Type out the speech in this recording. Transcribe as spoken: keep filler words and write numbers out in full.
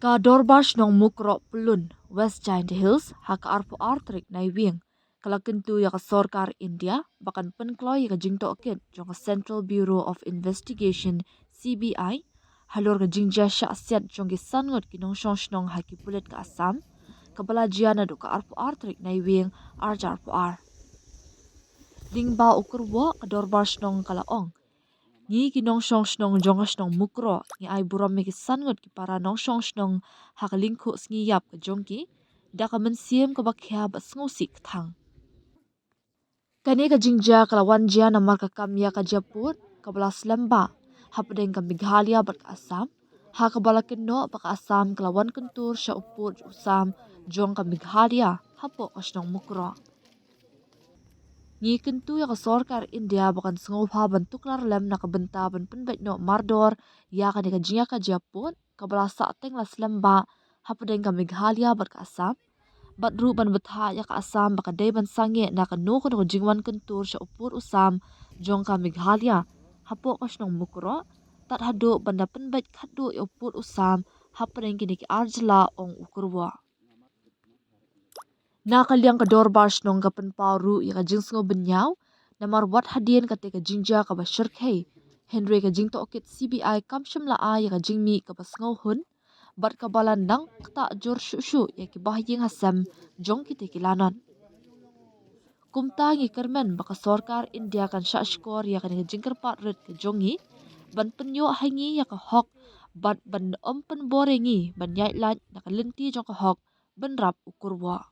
Ka Dorbar Shnong Mukroh Pyllun, West Jaintia Hills, ha ka arphew ar tarik Naiwieng, ka la kyntu ïa ka sorkar India ba kan pynkloi ïa ka jingtohkit jong ka Central Bureau of Investigation, C B I, halor ka jingjia shah siat jong ki san ngut ki nongshong shnong ha ki pulit ka Assam, kaba la jia naduh ka arphew ar tarik Naiwieng ar hajar arphew ar. Lyngba u kyrwoh, ka Dorbar Shnong ka la ong, ngi ki nongshong shnong jong ka shnong Mukroh ngi ai burom ïa ki san ngut ki para nongshong shnong ha ka lyngkhuh sngi ïap ka jong ki, da ka mynsiem kaba khia bad sngewsih kthang. Kane ka jingjia ka la wan jia namar ka kam ïa ka jingpud kaba la slem bha hapdeng ka Meghalaya bad ka Assam, ha kaba la kynnoh ba ka Assam ka la wan kyntur sha u pud u sam jong ka Meghalaya hapoh ka shnong Mukroh. Ngi kyntu ïa ka sorkar India ba kan sngewbha ban tuklar lem na ka bynta ban pynbeit noh mardor ïa kane ka jingïakajia pud kaba la sahteng la slem bha hapdeng ka Meghalaya bad ka Assam, bad ruh ban bthah ïa ka Assam ba ka dei ban sangeh na kano kano ka jingwan kyntur sha u pud u sam jong ka Meghalaya hapoh ka shnong Mukroh, tad haduh ban da pynbeit khatduh ïa u pud u sam hapdeng kine ki ar jylla, ong u kyrwoh. Na ka liang ka Dorbar Shnong ka pynpaw ruh ïa ka jingsngewbynñiaw namar wat hadien kata ka jingjia kaba shyrkhei, hynrei ka jingtohkit C B I kam shym la ai ïa ka jingmih kaba sngewhun bad kaba la nang ktah jur shuh shuh ïa ki bahaïing hasem jong kita ki lanot. Kumta ngi kyrmen ba ka sorkar India kan shah shkor ïa kane ka jingkyrpad rit ka jong ngi ban pynïoh ha ngi ïa ka hok bad ban ym pynbor ïa ngi ban ïaid lait na ka lynti jong ka hok, bynrap u kyrwoh.